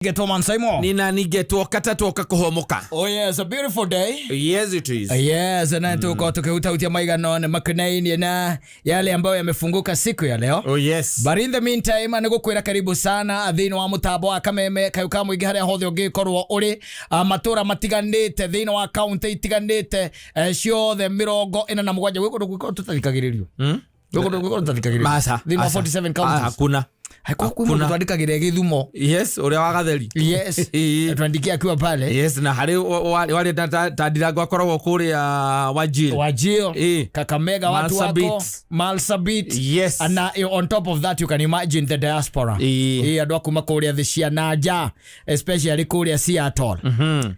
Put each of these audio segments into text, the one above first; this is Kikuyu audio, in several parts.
Getwo man Simon. Nina ningetwo kata twoka kuhomoka. Oh yes, a beautiful day. Yes it is. Yes, na tuko tukihutautia maigano na makunainie na yale ambayo yamefunguka siku ya leo. Oh yes. But in the meantime nä gå kwä ra karibu sana thä inä wa må tambo wa kameme kayå ka må ingä harä a hothe å ngä korwo å rä matå ra matiganä te thä inä wa kauntä itiganä te ciothe 47 gwä kå ndå gwä tå tathikagä rä rio gwä kå ndå gwä tå tathikagä rä Masa. rio thä inä wa Asa. 47 Ah, counties hakuna. kwä må ndå twandäkagä re gä thumo. Yes, uria wa gatheri. Yes, twandikia akiwa pale. Yes, na hari wari ta ndirango akoragwo kuria Wajir. Wajir, Eh. Kakamega, watu wako Marsabit. Marsabit. Yes. And on top of that you can imagine the diaspora. Ĩĩ. Ĩĩ, andũ a kuma kũrĩa thĩ cia na nja, especially kũrĩa Seattle.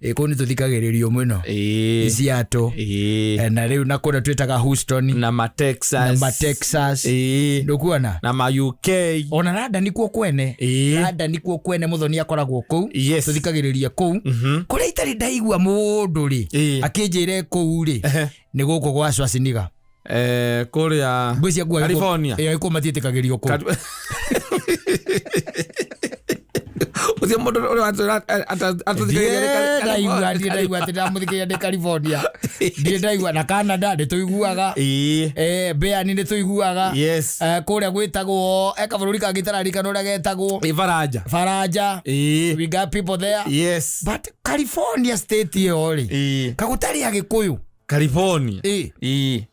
Ĩĩ, kũu nĩ tũthikagĩrĩrio mũno. Eh. Seattle. Eh. Na rĩu na kũrĩa twĩtaga Houston. Na ma Texas. Na ma Texas. Eh. Ndũkuona? Na ma UK. Ona London kuo kwene. Ĩĩ. London kuo kwene mũthoni akoragwo kũu. Yes. Tũthikagĩrĩria kũu. Kũrĩa itarĩ ndaigua mũndũ rĩ Ĩĩ. akĩnjĩre kũu rĩ Ehe. nĩ gũkũ gwa Schwarzenegger. Eh, kuria Ngwĩciria kuo California. Ĩĩ, kũu matiĩtĩkagĩrio kũu. Ucio mundu uria watwira Ndiĩ ndaigua, ndiĩ ndaigua atĩ ndamũthikĩrĩria ndĩ California, ndiĩ ndaigua. Na Canada nĩ tũiguaga. Ĩĩ. Beani nĩ tũiguaga. Yes. Kũrĩa gwĩtagwo kabũrũri kangĩ itararikana ũrĩa getagwo. Ĩ Faranja. Faranja. Ĩĩ. We got people there. Yes. But California state ĩyo rĩ, Ĩĩ. kagũtarĩ agĩkũyũ. California. Ĩĩ. Ĩĩ.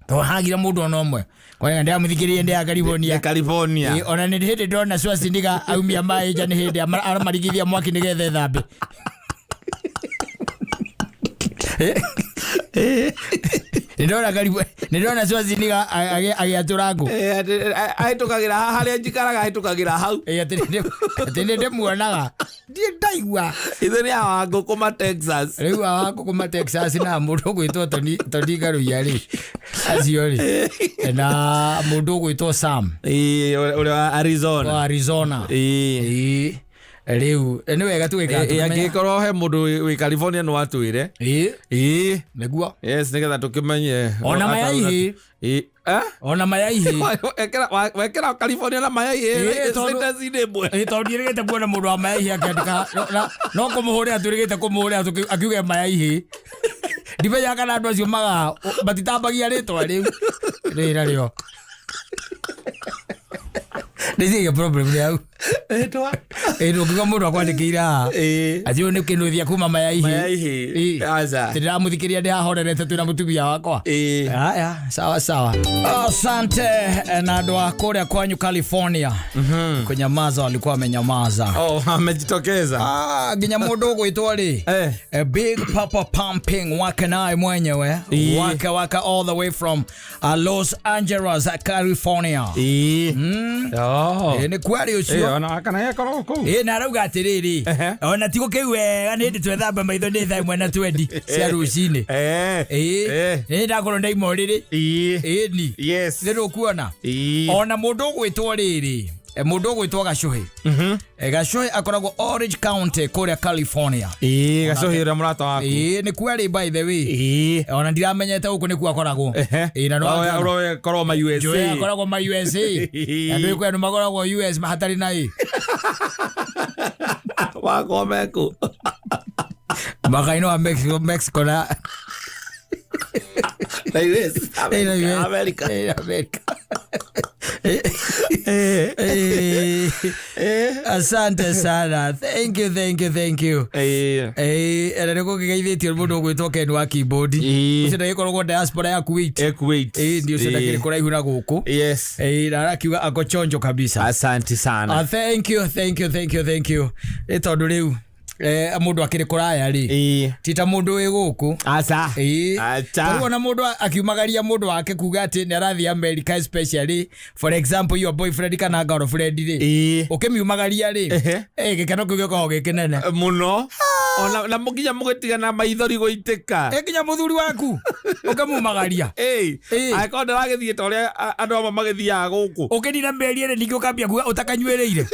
Tondũ hagire mũndũ ona ũmwe kwani ndĩramũthikĩrĩria ndĩ ya California. Nĩ California. Ĩĩ, ona nĩ hĩndĩ ndona Schwarzenegger aumia maĩ nja, nĩ hĩndĩ aramarigithia mwaki nĩgetha ethambe. Nĩndona karibu nĩndona Schwarzenegger agĩatũra ngũ. Ahĩtũkagĩra haha harĩa njikaraga, ahĩtũkagĩra hau. Ĩĩ, atĩ nĩ ndĩmuonaga, ndiĩ ndaigua. Ithuĩ nĩ awa ngũkũ ma Texas. Rĩu awa kuma Texas na mũndũ ũgwĩtwo Tony Ngaruiya rĩ, acio rĩ, na mũndũ ũgwĩtwo Sam. Ĩĩ, ũrĩa wa Arizona. Wa Arizona. Ĩĩ. Ĩĩ, rĩu nĩ wega tũgĩikara Ĩĩ, tũkĩmenya. angĩkorwo he mũndũ wĩ California no atwĩre. Ĩĩ. Ĩĩ. Nĩguo. Yes, nĩgetha tũkĩmenye. Ona mayai. Ĩĩ. Eh? Ona mayai. Wekĩra California na mayai Ĩĩ, tondũ- sentence-inĩ ĩmwe. Ĩĩ, tondũ ndiĩrĩgĩte kuona mũndũ wa mayai akĩandĩka no kũmũhũrĩra twĩrĩgĩte kũmũhũrĩra akiuge mayai. Ndimenyaga kana andũ acio maga matitambagia rĩtwa rĩu rĩra rĩo ndĩciige problem nĩ hau. Rĩtwa. Ĩĩ, ndũngiuga mũndũ akwandĩkĩire haha Ĩĩ. atĩ ũyũ nĩ kĩndũ kuma mayai. Mayai hĩ. Aca. Ndĩramũthikĩria ndĩ hahorerete twĩna mũtumia wakwa. Ĩĩ. Haya, sawa sawa. Asante na andũ a kũrĩa kwanyu California kũnyamaza walikuwa wamenyamaza. Oh, amejitokeza. Ah, nginya mũndũ ũgwĩtwo rĩ Eh. Big Papa Pumping wake naye mwenyewe. Ĩĩ. Wake wake all the way from Los Angeles, California. Ĩĩ. Oh. Nĩ kwari Ĩĩ, ũcio. ona kana yakoragwo kũu. Ĩ, na arauga atĩrĩrĩ, Ehe. ona ti gũkĩu wega nĩ hĩndĩ twethamba maitho nĩ thaa 1:20 cia rũcinĩ. Eh. Ĩĩ. Eh. Nĩ ndakorwo ndaima ũrĩrĩ. Ĩĩ. Ĩni. Yes. Nĩ ndũkuona. Ĩĩ. Ona mũndũ ũgwĩtwo rĩrĩ, mũndũ ũgwĩtwo Gacũhĩ. Gacũhĩ akoragwo Orange County kũrĩa California. Ĩĩ, gacũhĩ ũrĩa mũrata waku. Ĩĩ, nĩ kuarĩ by the way. Ĩĩ. Ona ndiramenyete gũkũ nĩkuo akoragwo. Ehe. Ĩĩ, na no Oh, ũrĩa ũkoragwo ma Njũĩ USA. akoragwo ma USA. Andũ ĩkũ andũ makoragwo US hatarĩ na ĩ. Wakwa meku. Makaino wa Mexico, Mexico na Na US. Ĩĩ, na US. America. Ĩĩ, America. Eh. Ĩĩ. Eh. Asante sana. Thank you, thank you, thank you. Ĩĩ. Ĩĩ, na nĩ gũkĩgeithĩtio mũndũ ũgwĩtwo Ken wa keyboard. Ĩĩ. Ũcio ndagĩkoragwo diaspora ya Kuwait. Eh, Kuwait. Ĩĩ, ndio ũcio ndakĩrĩ Ĩĩ. kũraihu na gũkũ. Yes. Ĩĩ, na arakiuga ako chonjo kabisa. Asante sana. Ah, thank you, thank you, thank you, thank you. Ĩ, tondũ rĩu mũndũ akĩrĩ kũraya rĩ, Ĩĩ. ti ta mũndũ wĩ gũkũ. Aca. Ĩĩ. Acha. Tarĩu ona mũndũ akiumagaria mũndũ wake kuga atĩ nĩ arathiĩ America, especially for example your boyfriend kana girlfriend rĩ, Ĩĩ. ũkĩmiumagaria rĩ, Ehe. gĩkeno kĩu gĩkoragwo gĩ kĩnene. Mũno. Ona na nginya mũgĩtigana maithori gũitĩka. Ĩ, nginya mũthuri waku ũkĩmumagaria. Ĩĩ. Ĩĩ. Angĩkorwo ndĩragĩthiĩ ta ũrĩa andũ amwe magĩthiaga gũkũ. Ũkĩnina mĩeri 2 ningĩ ũkambia kuga ũtakanyuĩrĩire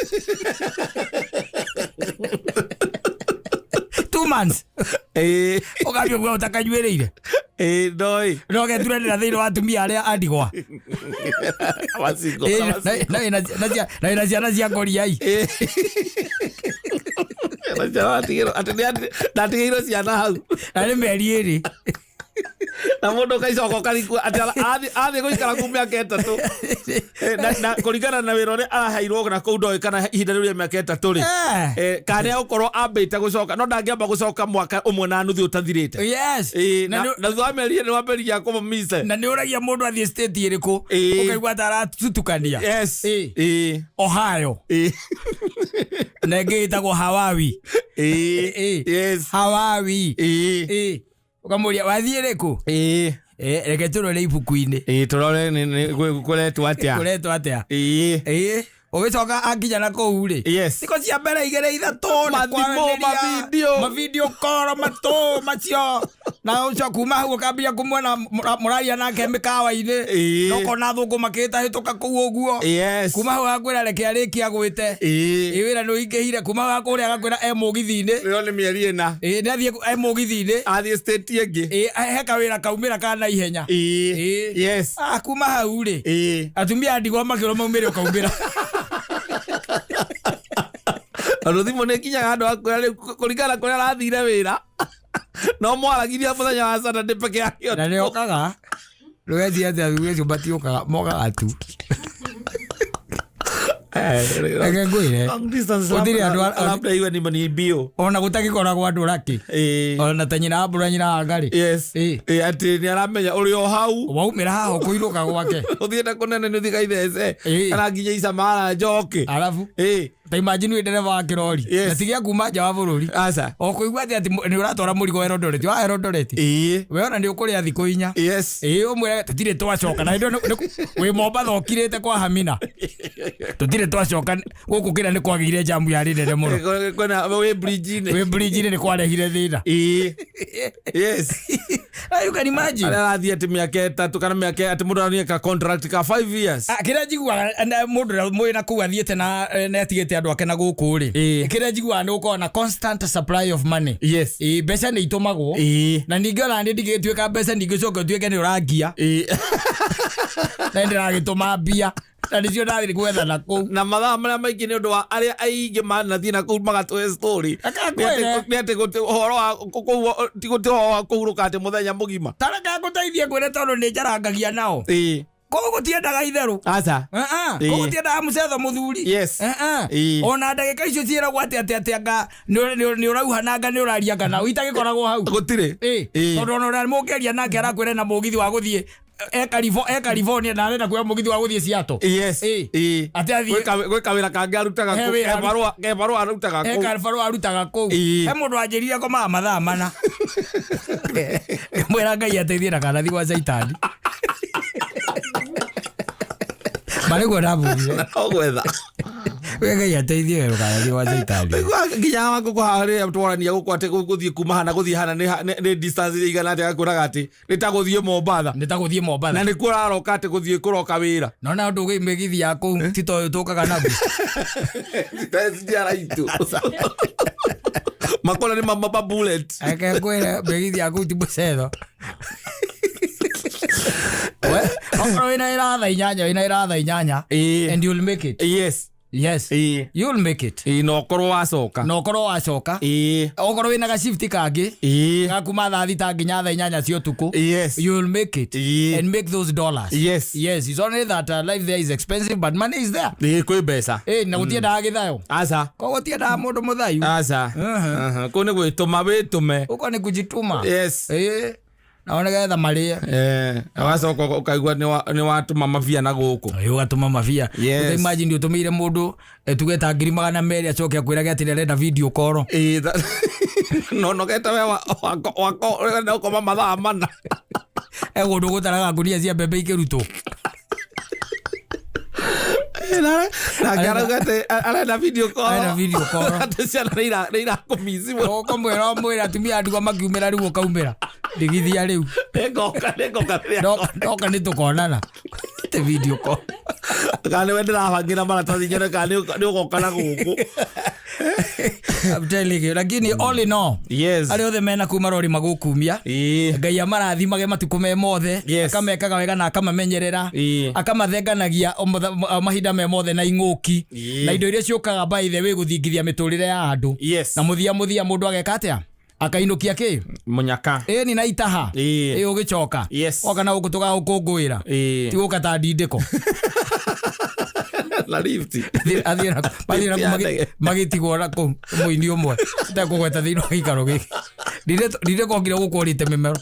2 months. Ĩĩ. Ũkambia kuga ũtakanyuĩrĩire. Ĩĩ, no ĩ. No geturanĩra thĩinĩ wa atumia arĩa andigwa. Macingo. Ĩĩ, na wĩna ciana cia ngoriai. Ĩĩ. Atigĩrwo atĩ ndatigĩirwo ciana hau. Na nĩ mĩeri 2. Na mũndũ ũkaicoka ũkarikua atĩ athiĩ gũikara kuu mĩaka 3. Na kũringana na wĩra ũrĩa araheirwo na kũu, ndoĩ kana ihinda rĩu rĩa mĩaka 3 rĩ, kana nĩ egũkorwo ambĩte gũcoka, no ndangĩamba gũcoka mwaka ũmwe na nuthu ũtathirĩte. Na Na thutha wa mĩeri 2 wambĩrĩria kũmũmice. Na nĩ ũragia mũndũ athiĩ state ĩrĩkũ, ũkaigua ta aratutukania. Ohio na ĩngĩ ĩtagwo Hawaii. Hawaii. Ũkamũria wathiĩ rĩkũ. Reke tũrore ibuku-inĩ. Tũrore kũretwo atĩa. Kũretwo atĩa. Ũgĩcoka akinya na kũu rĩ, thikũ cia mbere 2 3 nĩ Mathimũ, kwaranĩria, mavideo. Mavideo call matũ macio, na ũcio kuma hau ũkambia kũmuona mũraria nake mĩkawa-inĩ, na ũkona athũngũ makĩhĩtahĩtũka kũu ũguo. Kuma hau agakwĩra reke arĩkie agwĩte. Ĩ wĩra nĩ ũingĩhire. Kuma hau agakũrĩa agakwĩra e mũgithi-inĩ. Ĩyo nĩ mĩeri 4. Ĩ nĩ athiĩ e mũgithi-inĩ. Athiĩ state ĩngĩ. Ĩ he kawĩra kaumĩra ka naihenya. Ah, kuma hau rĩ, atumia a ndigwa makĩrwo maumĩre ũkaumĩra. Tondũ thimũ nĩ ĩkinyaga andũ akwĩra rĩu kũringana na kũrĩa arathire wĩra, no mwaragiria mũthenya wa Saturday peke yake. Na nĩ okaga ndũgetie atĩ athuri acio matiũkaga, mokaga tu. Reke ngwĩre, gũtirĩ andũ Labda iwe ni mbio. Ona gũtagĩkoragwo andũ raki, ona ta nyina wa mbura, nyina wa ngarĩ. Atĩ nĩ aramenya ũrĩ o hau. Waumĩra haha ũkũinũka gwake. Ũthiĩte kũnene nĩ ũthiĩ gaithece kana nginya Icamara njoke. Arabu ta imagine wĩ ndereba wa kĩrori, na ti gĩa kuma nja wa bũrũri, Aca. O kũigua atĩ nĩ ũratwara mũrigo Eldoret wa Eldoret, we ona nĩ ũkũrĩa thikũ 4. Ĩĩ, ũmwĩre tũtirĩ twacoka, na hĩndĩ ĩyo wĩ Mombatha ũkirĩte kwa Hamina, tũtirĩ twacoka gũkũ kĩrĩa nĩ kwagĩire jamu yarĩ nene mũno. Kwĩna wĩ bridge-inĩ. Wĩ bridge-inĩ nĩ kwarehire thĩna. Ah, you can imagine. Arĩa arathiĩ atĩ mĩaka 3 kana mĩaka, atĩ mũndũ arathiĩ ka contract ka 5 years. Ah, kĩrĩa njiguaga na mũndũ ũrĩa mwĩ na kũu athiĩte na na atigĩte andũ ake na gũkũ rĩ, kĩrĩa njiguaga nĩ gũkorwo na constant supply of money. Ĩĩ, mbeca nĩ itũmagwo. Na ningĩ ona nĩ ndingĩtuĩka mbeca ningĩ ũcoke ũtuĩke nĩ ũrangia, na nĩ ndĩragĩtũma mbia na nĩcio ndathiĩ gwetha na kũu. Na mathaa marĩa maingĩ nĩ ũndũ wa arĩa aingĩ manathiĩ na kũu magatũhe story. Reke ngwĩre. Nĩ atĩ gũtĩ ũhoro wa kũu, ti gũtĩ ũhoro wa kũhurũka atĩ mũthenya mũgima. Tareke ngũteithie ngwĩre, tondũ nĩ njarangagia nao. Kũu gũtiendaga itherũ. Aca. Kũu gũtiendaga mũcetho mũthuri. Ona ndagĩka icio ciĩragwo atĩ anga nĩ ũrauha nanga nĩ ũraria kana itagĩkoragwo hau. Gũtirĩ. Tondũ ona ũrĩa mũngĩaria nake arakwĩra na mũgithi wa gũthiĩ e California na arenda kuoya mũgithi wa gũthiĩ Seattle. Atĩ athiĩ Gwĩ kawĩra kangĩ arutaga He kũu. wĩra He barũa arutaga he kũu. kabarũa arutaga kũu. He mũndũ wanjĩrire komaga mathaa 4, mwĩra Ngai ateithie na kanathi gwa caitani marĩguo ndamũrire. No gwetha. We Ngai ateithie we ndũkanathiĩ gwa caitani. Igua nginya wa ngũkũ haha rĩrĩa twarania gũkũ atĩ gũthiĩ kuma hana gũthiĩ hana nĩ distance igana atĩ, agakwĩraga atĩ nĩ ta gũthiĩ Mombatha. Nĩ ta gũthiĩ Mombatha. Na nĩkuo ũraroka atĩ gũthiĩ kũroka wĩra. Nona ũndũ wĩ mĩgithi ya kũu ti ta ũyũ tũkaga naguo. SGR itũ makona nĩ ma bullet. Reke ngwĩre, mĩgithi ya kũu ti mũcetho. We, okorwo wĩna wĩra thaa 8, wĩna wĩra thaa 8, and you'll make it. Yes, you'll make it. Na ũkorwo wacoka. Na ũkorwo wacoka, okorwo wĩna gashifti kangĩ ga kuma thaa 6 nginya thaa 8 cia ũtukũ, you'll make it and make those dollars. Yes, it's only that life there is expensive, but money is there. Ĩĩ, kwĩ mbeca. Ĩ na gũtiendaga gĩthayo. Aca. Koguo tiendaga mũndũ mũthayu. Aca. Kũu nĩ gwĩtũma wĩtũme. Ũko nĩ kujituma. Ĩ nao nĩgetha marĩe. Ũgacoka ũkaigua nĩ watũma mabia na gũkũ. Ĩ, ũgatũma mabia. Imagine ũtũmĩire mũndũ tuge ta 200,000, acoke akwĩrage atĩ nĩarenda video call. Ĩĩ, no nogete we wako ũrenda gũkoma mathaa 4. E kũndũ gũtaraga ngunia cia mbembe ikĩrutwo. Nake arauga atĩ arenda video call. Arenda video call. Atĩ ciana nĩ irakũmici mũno. Ũkũmwĩra ũmwĩre atumia a ndigwa makiumĩra rĩu ũkaumĩra ndigithia rĩu. Nĩngoka rĩrĩa Ndoka nĩ tũkonana te video call. Kana nĩwe ndĩrabangĩra maratathi nyone kana nĩ ũgoka na gũkũ. I'm telling you, lakini all in all, arĩa othe mena kuu marori magũkumia, Ngai amarathimage matukũ me mothe, akamekaga wega na akamamenyerera, akamathenganagia o mahinda me mothe na ing'ũki na indo iria ciũkaga by the way gũthingithia mĩtũrĩre ya andũ. Na mũthia mũthia mũndũ ageka atĩa? Akainũkia kĩ? Munyaka. Ĩni na itaha. Ĩ ũgĩcoka oka na gũkũ tũgagũkũngũĩra, ti gũka ta ndindĩko. Na lift. Athiĩ mathiĩ na Ya kũu ndege. magĩtigwo na kũu mũini ũmwe itekũgweta thĩinĩ wa gĩikaro gĩkĩ. Ndindĩko okire gũkũ orĩte mĩmero.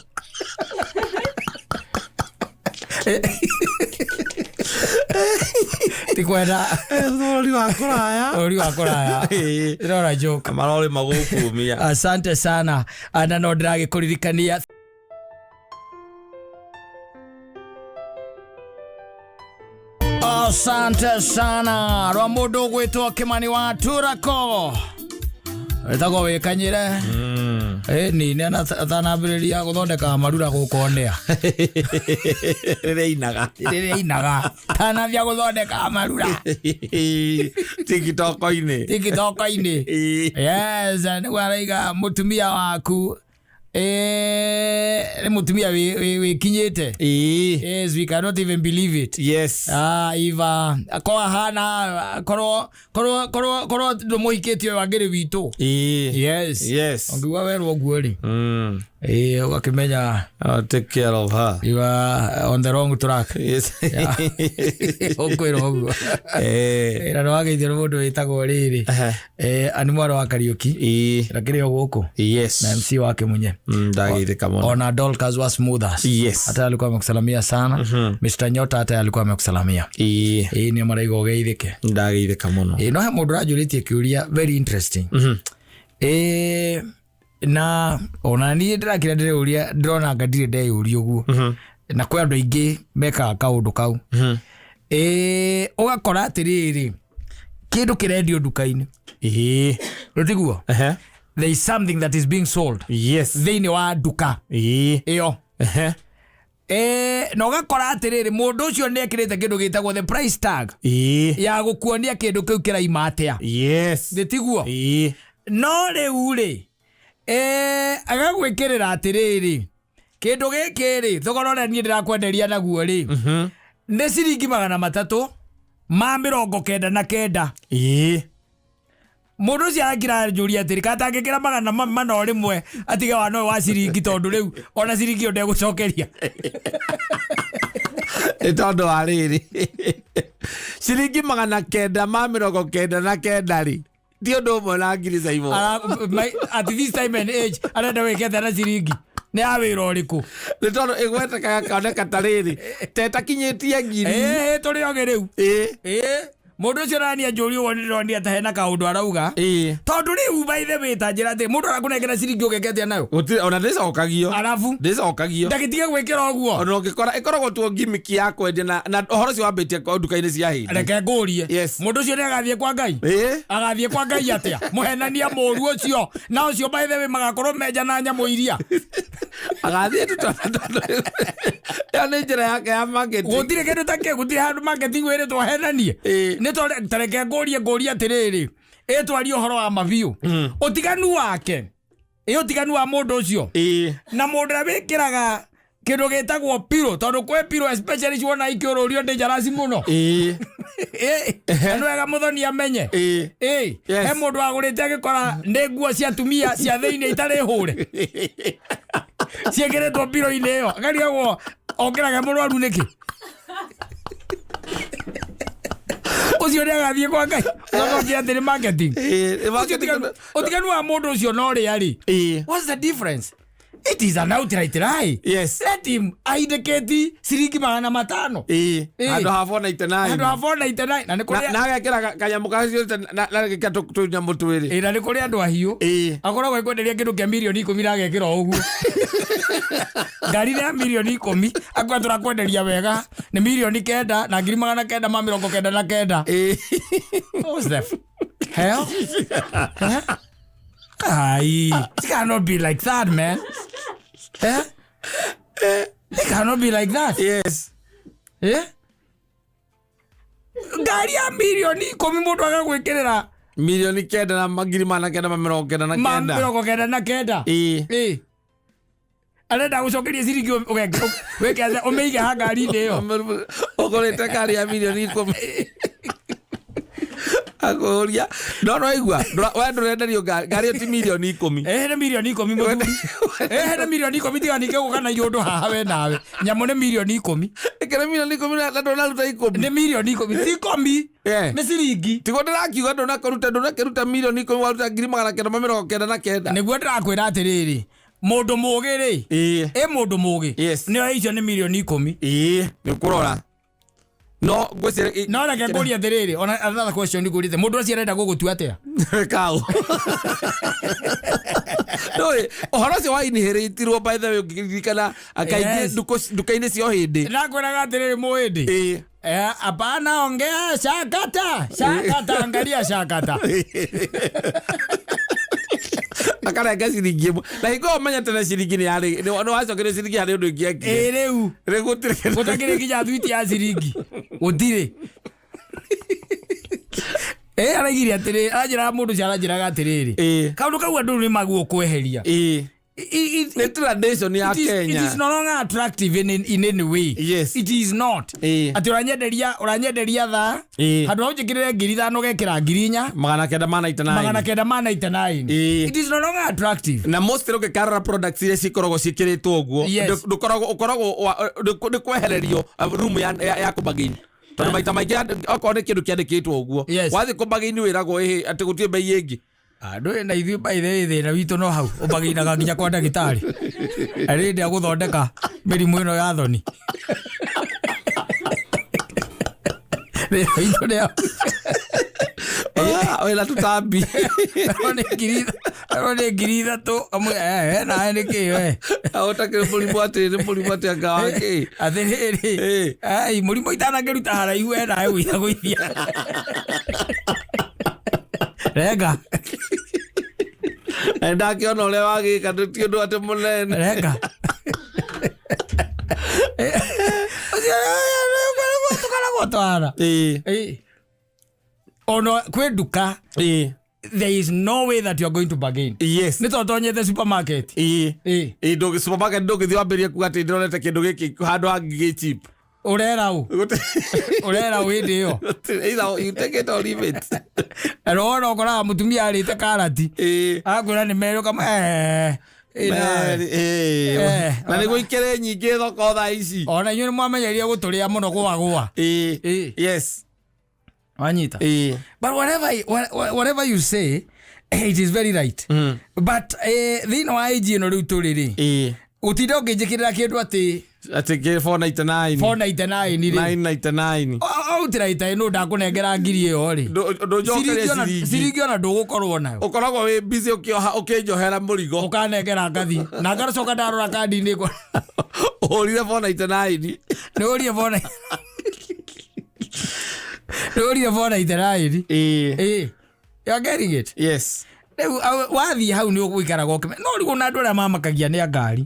Ti kwenda. Bũrũri wa kũraya. Bũrũri wa kũraya. Ndĩrona joke. Marori magũkumia. Asante sana, na no ndĩragĩkũririkania. Asante sana rwa mũndũ ũgwĩtwo Kĩmani wa Turako wĩtagwo Wĩkanyĩre. Ĩni nĩ atanambĩrĩria gũthondeka marura gũkũ onea. Rĩrĩa inaga. Rĩrĩa inaga tanambia gũthondeka marura. Tikitoko-inĩ. Tikitoko-inĩ. Yes, nĩguo araiga mũtumia waku nĩ mũtumia wĩkinyĩte. Yes, we cannot even believe it. Ah, Iva akorwo ahana korwo korwo korwo korwo ndũmũhikĩtie ũyũ angĩrĩ witũ. Yes. Ũngiuga werwo ũguo rĩ, ũgakĩmenya I'll take care of her. You are on the wrong track. Ũkwĩrwo ũguo. Na nĩwageithio nĩ mũndũ wĩtagwo rĩrĩ, ani mwarĩ wa Kariũki, na kĩrĩ o gũkũ na MC wa Kĩmunye. Ndageithĩka mũno. Ona Dorcas wa Smoothers hata alikuwa amekusalamia sana. Mr Nyota hata alikuwa amekusalamia. Ĩĩ, nĩ maraiga ũgeithĩke. Ndageithĩka mũno. Ĩĩ, no he mũndũ ũranjũrĩtie kĩũria very interesting. Ĩĩ, na ona niĩ ndĩrakira ndĩreuria, ndĩrona anga ndirĩ ndeyũria ũguo, na kwĩ andũ aingĩ mekaga kaũndũ kau. Ĩĩ, ũgakora atĩrĩrĩ, kĩndũ kĩrendio nduka-inĩ. Rũtiguo? There is something that is being sold thĩinĩ wa nduka ĩyo. Na ũgakora atĩrĩrĩ, mũndũ ũcio nĩ ekĩrĩte kĩndũ gĩtagwo the price tag ya gũkuonia kĩndũ kĩu kĩraima atĩa. Nĩ tiguo? No rĩu rĩ, agagwĩkĩrĩra atĩrĩrĩ, kĩndũ gĩkĩ rĩ, thogora ũrĩa niĩ ndĩrakwenderia naguo rĩ, nĩ ciringi 399. Mũndũ ũcio arakira njũria atĩrĩ, katangĩkĩra 400 o rĩmwe atige wana ũyũ wa ciringi, tondũ rĩu ona ciringi ĩyo ndegũcokeria. Nĩ tondũ wa rĩrĩ, ciringi 999 rĩ, ti ũndũ ũmwe na ngiri caimũ. At this time and age arenda wĩkete na ciringi nĩ ya wĩra ũrĩkũ? Nĩ tondũ ĩgweteka gakoneka ta rĩrĩ tetakinyĩtie ngiri. Ĩĩ, tũrĩ ogĩ rĩu. Ĩĩ, mũndũ ũcio nani anjũria ũguo, nĩndĩronia ta hena kaũndũ arauga, tondũ rĩu by the way, ta njĩra atĩ mũndũ arakũnengera ciringi ũgeke atĩa nayo? Gũtirĩ ona ndĩcokagio. Arabu Ndĩcokagio. Ndagĩtige gwĩkĩra ũguo. Ona ũngĩkora ĩkoragwo tuo gimmick ya kwendia na ũhoro ũcio wambĩtie nduka-inĩ cia hĩndĩ. Reke ngũrie. Mũndũ ũcio nĩ agathiĩ kwa Ngai? Agathiĩ kwa Ngai atĩa, mũhenania mũru ũcio? Na ũcio by the way magakorwo menja na nyamũ iria. Agathiĩ tu tondũ ĩyo nĩ njĩra yake ya marketing. Gũtirĩ kĩndũ ta kĩu, gũtirĩ handũ marketing wĩrĩtwo henanie. Nĩ tondũ ta reke ngũrie atĩrĩrĩ, ĩtwarie ũhoro wa mabiũ, ũtiganu wake, ĩ ũtiganu wa mũndũ ũcio na mũndũ ũrĩa wĩkĩraga kĩndũ gĩtagwo piro, tondũ kwĩ piro especially ciona ikĩũrũrio dangerous mũno. Ĩ, na nĩ wega mũthoni amenye. Ĩ, he mũndũ wagũrĩte agĩkora nĩ nguo cia atumia cia thĩinĩ itarĩ hũre ciĩkĩrĩtwo piro-inĩ ĩyo, akarigagwo okĩrage mũrwaru nĩkĩ. Ũcio nĩ agathiĩ kwa Ngai? Ũcoke atĩ nĩ marketing. Nĩ Ũcio marketing. ũtiganu wa mũndũ ũcio na ũrĩa rĩ, what's the difference? It is an outright lie. Let him aindicate ciringi 500. Handũ ha 499. Handũ ha 499, na nĩ kũrĩ Na agekĩra kanyamũ kacio na agekĩra tũnyamũ twĩrĩ. Ĩ, na nĩ kũrĩ andũ ahiũ. Akoragwo akwenderia kĩndũ kĩa 10 mirioni na agekĩra o ũguo ngari ya 10 mirioni, akwa tũrakwenderia wega nĩ 9,999,000. What's the hell? Huh? Ai, it cannot be like that, man. Eh? It cannot be like that. Eh? Ngari ya 10 mirioni mũndũ agagwĩkĩrĩra. 9 na ngiri 999. Ma 99. Ĩĩ. Ĩĩ. Arenda gũcokeria ciringi wĩke atĩa? Ũmĩige ha ngari-inĩ ĩyo. Ũgũrĩte ngari ya mirioni 10, akũria no no igua we ndũrenderio ngari, ngari ĩyo ti mirioni 10. Ĩĩ, nĩ mirioni 10 mũthuri. Ĩĩ, nĩ mirioni 10, tiga ningĩ gũka na iũndũ haha we nawe. Nyamũ nĩ mirioni 10. Ĩkĩrĩ mirioni 10 na ndũnaruta 10. Nĩ mirioni 10, ti 10. Eh. Nĩ ciringi. Tiguo ndĩrakiuga, ndũnakĩruta ndũnakĩruta mirioni 10, waruta 999. Nĩguo ndĩrakwĩra atĩrĩrĩ, mũndũ mũgĩ rĩ, ĩ mũndũ mũgĩ, nĩoĩ icio nĩ mirioni 10. Ĩĩ, nĩ ũkũrora no ngwĩciria. No reke ngũrie atĩrĩrĩ, ona another question ngũrĩte, mũndũ ũcio arenda gũgũtua atĩa? Kau ndũĩ ũhoro ũcio wa inheritirwo, by the way, ũngĩririkana kaingĩ nduka-inĩ cia ũhĩndĩ. Ndakwĩraga atĩrĩrĩ, mũhĩndĩ. Eh, hapana, ongea shakata shakata, angalia shakata. Akarenga ciringi 1 na hingo ĩyo menya tene ciringi nĩ yarĩ nĩ wacokerio ciringi harĩ ũndũ ũngĩekire. Ĩ rĩu rĩu gũtirĩ kĩndũ. Gũtakĩrĩ nginya thwiti ya ciringi gũtirĩ. Ĩ araigire atĩrĩ, aranjĩraga mũndũ ũcio aranjĩraga atĩrĩrĩ, kaũndũ kau andũ nĩ maguo kweheria. Nĩ tradition ya It is Kenya. no longer attractive in any way. It is not. Atĩ ũranyenderia thaa, handũ ha ũnjĩkĩrĩre 5,000 ũgekĩra 4,000 999. 999. It is no longer attractive. Na mostly ũngĩkarora products iria cikoragwo ciĩkĩrĩtwo ũguo, ndũkoragwo ũkoragwo nĩ kwehererio room ya kũbagain, tondũ maita maingĩ okorwo nĩ kĩndũ kĩandĩkĩtwo ũguo, wathiĩ kũbagain wĩragwo ĩhĩ atĩ gũtirĩ bei ĩngĩ. Andũ na ithuĩ, by the way, thĩna witũ no hau ũbagĩinaga nginya kwa ndagĩtarĩ arĩndĩ agũthondeka mĩrimũ ĩno ya thoni. Thĩna witũ nĩ hau. Ah, wĩna tũtambi. Ĩno nĩ 3,000 amwe nawe nĩ kĩ we? Ũtakĩrĩ mũrimũ atĩ nĩ mũrimũ atĩ anga wa kĩ? Atĩrĩrĩ, ai mũrimũ itanakĩruta haraihu we nawe gwitha gwithia renga. Na ndakĩona ũrĩa wagĩka ti ũndũ atĩ mũnene. Renga. Ũcio tũkoragwo twana. Ona kwĩ nduka, there is no way that you are going to bargain, nĩ tondũ tonyete supermarket. Ĩĩ, supermarket ndũngĩthiĩ wambĩrĩrie kuga atĩ ndĩronete kĩndũ gĩkĩ handũ hangĩ gĩ cheap. Ũrera ũ? Ũrera ũ hĩndĩ ĩyo? Either you take it or leave it. Rona ũkoraga mũtumia arĩte karati, akwĩra nĩ merĩ, ũkama Meri, na nĩguo ikĩrĩ nyingĩ thoko thaa ici. Ona inyuĩ nĩ mwamenyeria gũtũrĩa mũno gũa gũa. Wanyita? But whatever you say, it is very right, but thĩinĩ wa age ĩno rĩu tũrĩ rĩ, gũtinda ũngĩnjĩkĩrĩra kĩndũ atĩ atĩ kĩ 499. 499 rĩ. 999. Autiraita ĩno ndakũnengera ngiri ĩyo rĩ. Ndũnjokerie ciringi. Ciringi ona ndũgũkorwo nayo. Ũkoragwo wĩ busy ũkĩoha ũkĩnjohera mũrigo. Ũkanengera ngathi na ngacoka ndarora kandi-inĩ ũhũrire 499. Nĩ ũrie 4 nĩ ũrie 499. Ĩĩ, you are getting it? Yes. Rĩu wathiĩ hau nĩ ũgũikaraga ũkĩme no rĩu ona andũ arĩa mamakagia nĩ a ngari,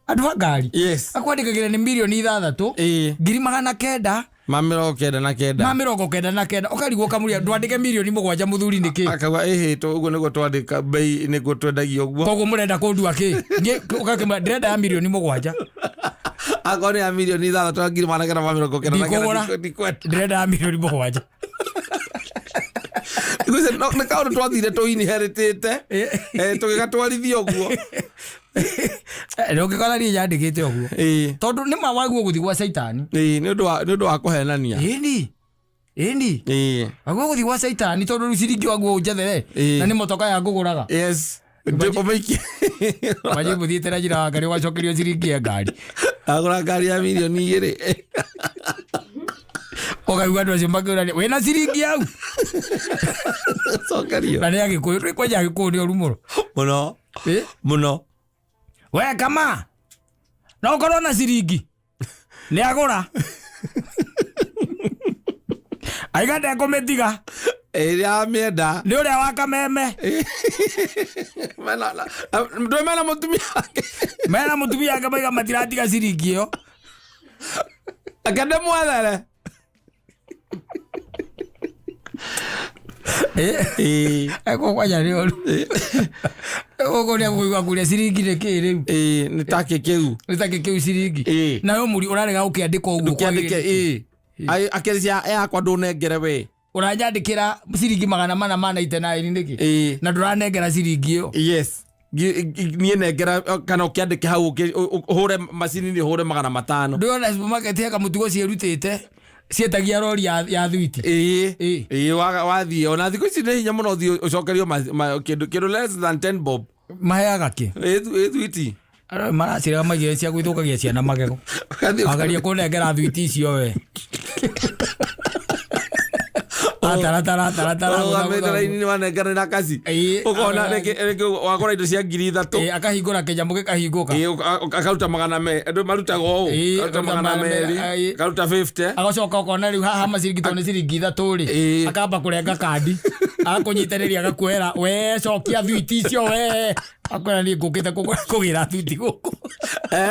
andũ a ngari akwandĩkagĩra nĩ mirioni 6, 900 ma 99. Ma 99, ũkarigwo ũkamũria, ndwandĩke mirioni 7 mũthuri nĩkĩ? Akauga ĩhĩ ũguo nĩguo twandĩka bei, nĩguo twendagia ũguo. Koguo mũrenda kũndua kĩ? Niĩ ũgakĩmwĩra ndĩrenda ya mirioni 7. Akorwo nĩ ya mirioni 6 na 999, Ndikũgũra. ndikwenda. Ndĩrenda ya mirioni 7. Ngwĩciria nĩ kaũndũ twathire tũinheritĩte, tũgĩgatwarithia ũguo. Ndũngĩkora niĩ nyandĩkĩte ũguo, tondũ nĩ ma waguo gũthiĩ gwa caitani. Ĩĩ, nĩ ũndũ wa kũhenania. Ĩni ĩni, waguo gũthiĩ gwa caitani, tondũ rĩu ciringi waguo ũnjethere na nĩ motoka ya ngũgũraga. Yes, ũmĩikie. Wanjie mũthiĩte na njĩra wa ngari ũgacokerio ciringi ya ngari. Agũra ngari ya mirioni 2. Ũkaigua andũ acio makĩũrania, wĩna ciringi hau? Cokerio. Na nĩ agĩkũyũ twĩ kwanja, agĩkũyũ nĩ oru mũno. Mũno. Mũno. We kama no ũkorwo na ciringi nĩ agũra aiga ndekũmĩtiga. Ĩrĩa amĩenda. Nĩ ũrĩa wa kameme. Ndũ mena mũtumia wake. Mena mũtumia wake maiga matiratiga ciringi ĩyo. Ake ndĩmwethere. Ĩĩ. Kwanja nĩ ũru. Ũguo nĩ agũigua kũrĩa ciringi nĩ kĩ rĩu? Ĩĩ, nĩ takĩ kĩu. Nĩ takĩ kĩu ciringi? Ĩĩ. Nawe mũri ũrarega gũkĩandĩka ũguo. Ndũkĩandĩke ĩĩ. Akĩrĩ yakwa ndũnengere we. Ũranyandĩkĩra ciringi 499 nĩkĩ? Ĩĩ. Na ndũranengera ciringi ĩyo. Yes. Niĩ nengera kana ũkĩandĩke hau ũhũre macini-inĩ ũhũre 500. Ndĩrona supermarket he kamũtugo ciĩrutĩte cietagia rori ya thwiti. Ĩĩ. Ĩĩ. Ĩĩ, wathiĩ ona thikũ ici nĩ hinya mũno ũthiĩ ũcokerio kĩndũ less than 10 bob. Maheaga kĩ? Ĩ thwiti. Arĩa maraciraga maigĩrĩra cia gwĩthũkagia ciana magego. Ũgathiĩ Wagaria kũnengera thwiti icio we. Ataratara taratara. Ũrũgamĩte raini-inĩ wanengeranĩra kaci. Ĩĩ. Ũkona rĩngĩ wagũra indo cia 3000. Ĩĩ, akahingũra kĩnyamũ gĩkahingũka. Ĩĩ, akaruta magana me andũ marutaga ũũ. Ĩĩ, Akaruta akaruta magana magana merĩ, ĩĩ. akaruta 50. Agacoka ũkona rĩu haha maciringi tondũ nĩ ciringi ithatũ rĩ, Ĩĩ. akamba kũrenga kandi, agakũnyitĩrĩria agakuoera, we cokia thwiti icio we. Akwĩra niĩ ngũkĩte kũgĩra thwiti gũkũ.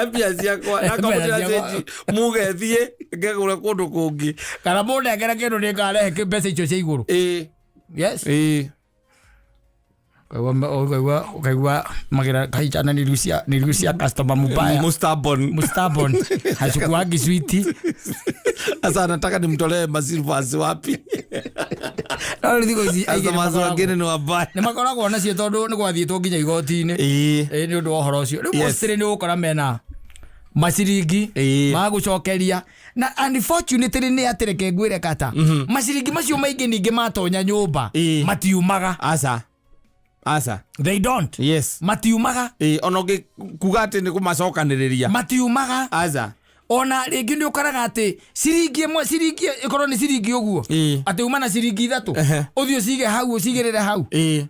Mbia ciakwa Eh, akamũtĩra mbia ciakwa. cĩnji muge thiĩ ngegũre kũndũ kũngĩ. Kana mũnengere kĩndũ nĩngarehe mbeca icio cia igũrũ. Ĩĩ. Yes. Ĩĩ. Ukaigua magira kahichana niliusia customer mubaya. Mustabon. Mustabon. Hachukuangi switi. Sasa nataka nimtolee masilvers wapi? No rĩu thikũ ici aingĩ Customers nĩmakoragwo- wengine ni wabaya. nĩmakoragwo nacio tondũ nĩ gwathiĩtwo nginya igoti-inĩ. Ĩĩ. Ĩĩ, nĩ ũndũ wa ũhoro ũcio. Rĩu Yes. mostly nĩ ũgũkora mena maciringi Ĩĩ. magũcokeria na unfortunately nĩ atĩ reke ngwĩre kata maciringi macio maingĩ ningĩ matonya nyũmba Ĩĩ. matiumaga. Aca. Aca. They don't. Yes. Matiumaga. Ĩĩ, ona ũngĩ kuga atĩ nĩ kũmacokanĩrĩria. Matiumaga. Aca. Ona rĩngĩ nĩ ũkoraga atĩ ciringi ĩmwe ciringi ĩkorwo nĩ ciringi ũguo Ĩĩ. atĩ uma na ciringi ithatũ Ehe. ũthiĩ ũcige hau ũcigĩrĩre hau Ĩĩ.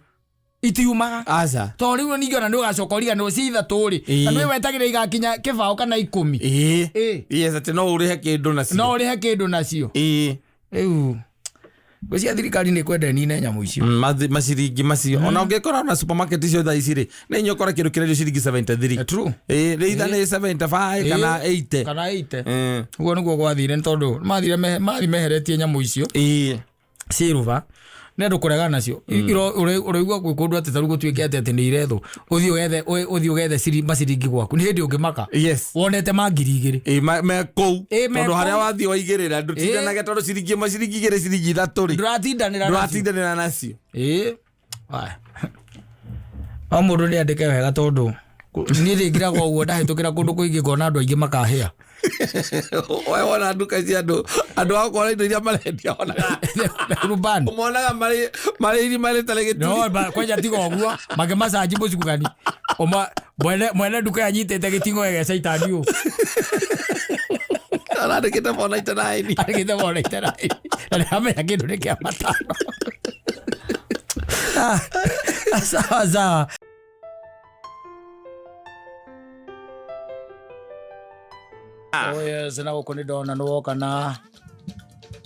itiumaga. Aca. Tondũ rĩu ningĩ ona nĩ ũgacoka ũriganĩrwo ci ithatũ rĩ Ĩĩ. na nĩ wetagĩrĩra igakinya kĩbaũ kana 10. Ĩĩ. Ĩĩ. Yes, atĩ no ũrĩhe kĩndũ nacio. No ũrĩhe kĩndũ nacio. Ĩĩ. Rĩu ngwĩciria thirikari nĩ kwenda ĩnine nyamũ icio. Maciringi macio ona ũngĩkora ona supermarket icio thaa ici rĩ nĩ inya ũkora kĩndũ kĩrendio ciringi 73. True. Ĩĩ, rĩ either nĩ 75 kana 80. Kana 80. Mm. Ũguo nĩguo gwathire nĩ tondũ mathire mathi meheretie nyamũ icio Ĩĩ. ciruba nĩ andũ kũregana nacio. Ũraigua gwĩ kũndũ atĩ tarĩu gũtuĩke atĩ nĩ irethwo ũthiĩ ũgethe ũthiĩ ũgethe maciringi gwaku nĩ hĩndĩ ũngĩmaka Yes. wonete ma 2000. Ĩĩ, me kũu Ĩĩ, me tondũ harĩa kũu. wathiĩ waigĩrĩra ndũtindanage tondũ ciringi ĩmwe ciringi igĩrĩ ciringi ithatũ rĩ Ndũratindanĩra nacio. ndũratindanĩra nacio. Ĩĩ. Aya. No mũndũ nĩ andĩke wega tondũ niĩ ndĩngiraga ũguo ndahĩtũkĩra kũndũ kũingĩ ngona andũ aingĩ makahĩa. We wona nduka cia andũ andũ a gũkora indo iria marendia onaga Rubani. ũmonaga marĩ irima rĩtarĩ gĩturi. No, kwanja tiga ũguo makĩmacanji mũcukani. Mwene nduka anyitĩte gĩting'o gĩgacaitani ũũ. Arandĩkĩte 499. Arĩkĩte 499. Na nĩamenya kĩndũ nĩ kĩa matano. Sawa sawa. Oh yes, na gũkũ nĩ ndona nĩ woka na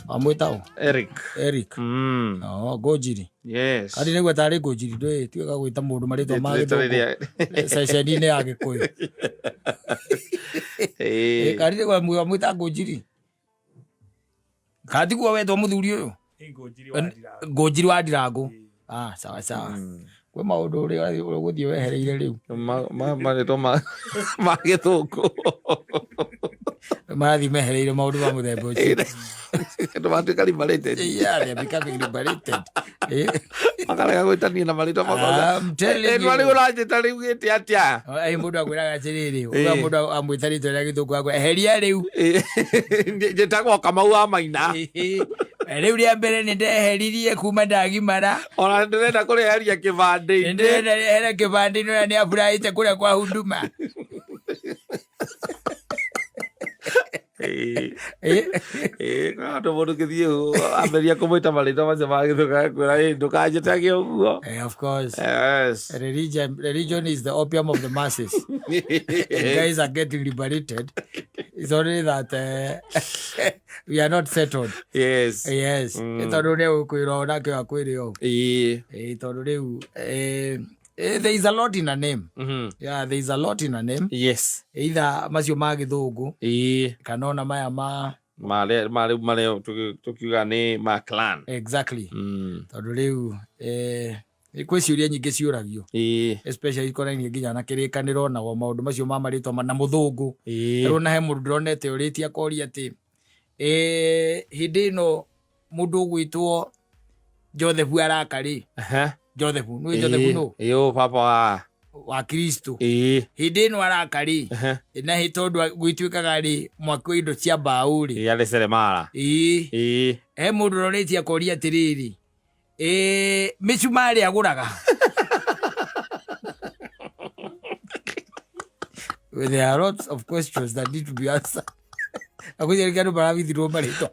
wamwĩta ũ? Eric. Eric. Oh, Ngũnjiri. Yes. Kandi nĩguo tarĩ Ngũnjiri ndũĩ tuĩka gwĩta mũndũ marĩtwa ma Rĩtwa gĩthũngũ rĩrĩa- ceceni-inĩ ya Gĩkũyũ. Ĩĩ. Kandi nĩguo wamwĩta Ngũnjiri. Kandi tiguo wetwo mũthuri ũyũ? Ngũnjiri wa Ndirangũ. Ah, sawa sawa. Kwĩ maũndũ ũrĩa ũgũthiĩ wehereire rĩu. Marĩtwa ma gĩthũngũ. Marathiĩ mehereire maũndũ ma mũthemba ũcio. Andũ matuĩka liberated. Yeah, they are becoming liberated. Makarega gwĩtania na marĩtwa I'm telling you. Rĩu ũranjĩta rĩu gĩte atĩa? Ĩ mũndũ akwĩraga atĩrĩrĩ, ũga mũndũ amwĩta rĩtwa rĩa gĩthũngũ akwĩra eheria rĩu. Njĩtagwo Kamau wa Maina. Rĩu rĩa mbere nĩ ndeheririe kuma ndagimara. Ona ndĩrenda kũrĩheria kĩbandĩ-inĩ. Ndĩrenda rĩhere kĩbandĩ-inĩ na nĩ aburaĩte kũrĩa kwa Huduma. Ĩĩ. Ĩĩ, andũ mũndũ kĩthiĩ ambĩrĩria kũmwĩta marĩtwa macio ma gĩthũngũ agakwĩra ĩ ndũkanjĩtage ũguo. Of course. Yes. Religion is the opium of the masses. Guys are getting liberated. It's only that we are not settled. Yes. Yes. Tondũ nĩ ũkwĩrwo onake akwĩre ũũ. Ĩĩ. Tondũ rĩu there is a lot in a name. Yeah, there is a lot in a name. Yes. Either macio ma gĩthũngũ Ĩĩ. kana ona maya ma Marĩa marĩa marĩa tũkiuga nĩ ma clan. Exactly. Tondũ rĩu kwĩ ciũria nyingĩ ciũragio, especially ikonainie nginya na kĩrĩkanĩro na maũndũ macio ma marĩtwa na mũthũngũ. Rĩu na he mũndũ ndĩronete ũrĩtie akoria atĩ hĩndĩ ĩno mũndũ ũgwĩtwo Joseph araka rĩ, Joseph nĩ Joseph nũ? Ĩĩ, baba wa Kristo. Hĩndĩ ĩno araka rĩ, na hĩ tondũ gwĩtuĩkaga rĩ mwaki wa indo cia mbaũ rĩ, Arĩ seremala. Ĩĩ, he mũndũ ũrorĩtie akoria atĩrĩrĩ, mĩcumarĩ agũraga. There are lots of questions that need to be answered. Akwĩria andũ maravithirwo marĩtwa.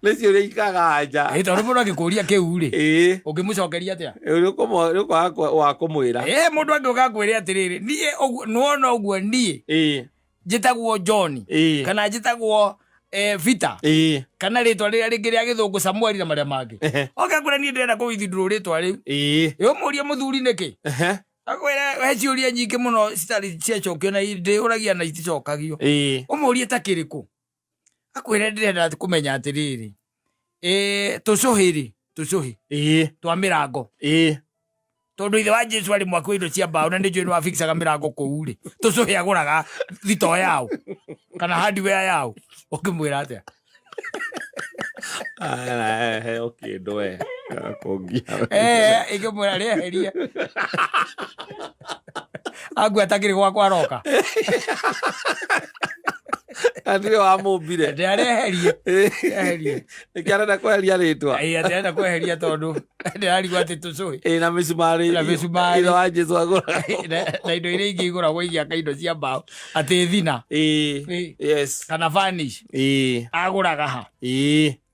Nĩ ciũria ikaganja. Ĩ, tondũ mũndũ angĩkũria kĩu rĩ, ũngĩmũcokeria atĩa? Nĩ ũkwaga wa kũmwĩra. Mũndũ angĩũka akwĩre atĩrĩrĩ, niĩ nĩwona ũguo niĩ njĩtagwo John kana njĩtagwo Peter kana rĩtwa rĩrĩa rĩngĩ rĩa gĩthũngũ Samueli na marĩa mangĩ. Oke akwĩre niĩ ndĩrenda kũ-withdraw rĩtwa rĩu. Ĩ ũmũrie mũthuri nĩkĩ? Akwĩre he ciũria nyingĩ mũno citarĩ ciacokio na ndĩũragia na iticokagio. Ũmũrie ta kĩrĩkũ? Akwĩre ndĩrenda kũmenya atĩrĩrĩ, tũcũhĩ rĩ, tũcũhĩ twa mĩrango, tondũ ithe wa Jesu arĩ mwaki wa indo cia mbaũ na nĩ njũĩ nĩ wabikcaga mĩrango kũu rĩ, tũcũhĩ agũraga thitoo yao kana hardware yao? Ũngĩmwĩra atĩa? Heo kĩndũ we kũngia. Ingĩmwĩra rĩeherie angua takĩrĩ gwakwa aroka. Atirĩ wamũmbire. Ndĩareherie, eherie. Nĩkĩ arenda kweheria rĩtwa? Ĩ, atĩ arenda kweheria tondũ ndĩrarigwo atĩ tũcũhĩ Ĩ, na mĩcumarĩ. Na mĩcumarĩ. Ithe wa Jesu agũraga. Na indo iria ingĩ igũragwo igĩaka indo cia mbaũ, atĩ thina kana vanish agũraga ha?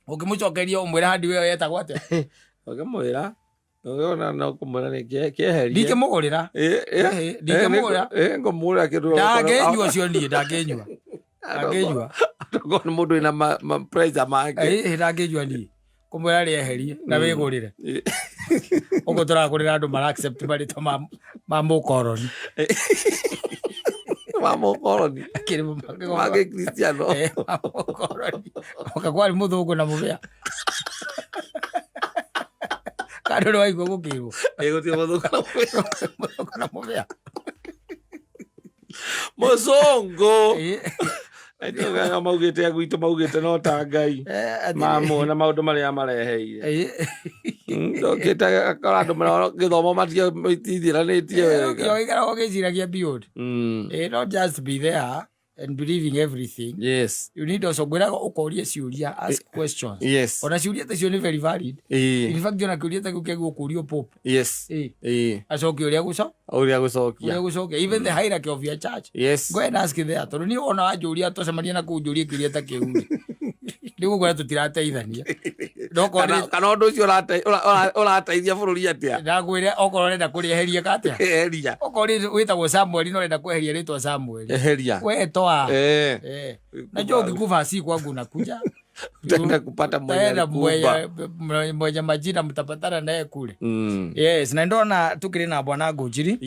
Ũngĩmũcokeria ũmwĩre hardware ĩyo yetagwo atĩa? Ũngĩmwĩra, ũngĩona no kũmwĩra nĩ kĩeherie. Ndingĩmũgũrĩra. Ndingĩmũgũrĩra. Ngũmũgũrĩra kĩndũ. Ndangĩnyua ũcio, niĩ ndangĩnyua, ndangĩnyua. Tokorwo nĩ mũndũ wĩna ma pressure make. Ndangĩnyua niĩ kũmwĩra rĩeherie na wĩgũrĩre. Ũguo tũragũrĩra andũ mara accept marĩtwa ma mũkoroni. Ma mũkoroni. Akĩrĩ ma gĩkristiano. Ma mũkoroni. Oka kwarĩ mũthũngũ na mũbĩa kandũ nĩ waigua gũkĩrwo. Gũtirĩ mũthũngũ na mũbĩa. Mũthũngũ na mũbĩa. Mũcũngũ. Aitũgaga maugĩte gwitũ maugĩte no ta Ngai mamũ na maũndũ marĩa mareheire. Ndokĩte akora andũ gĩthomo matithiranĩtie wega. Ũikaraga ũgĩciragia beyond. Not just be there and believing everything. You need also ngwĩraga ũkoria ciũria, ask questions. Ona ciũria ta icio nĩ very valid. In fact, ona kĩũria ta kĩu kĩagĩrĩirwo kũũrio Pope. Acokie ũrĩa gũco Ũrĩa gũcokia. Ũrĩa gũcokia, even the hierarchy of your church. Go and ask there, tondũ niĩ wona wanjũria twacemania na kũu njũrie kĩũria ta kĩu rĩ, nĩ gũkwĩra tũtirateithania. Kana ũndũ ũcio ũrateithia bũrũri atĩa? Ndakwĩre okorwo ũrenda kũrĩeheria katĩa? Eheria. Okorwo wĩtagwo Samuel na ũrenda kweheria rĩtwa Samuel, Eheria. we toa. Najua ukikufa si kwangu unakuja. Utaenda kupata mwenye Utaenda alikuumba. mwenye majina mtapatana naye kule. Yes, na ndona tukiri na bwana Ngũnjiri.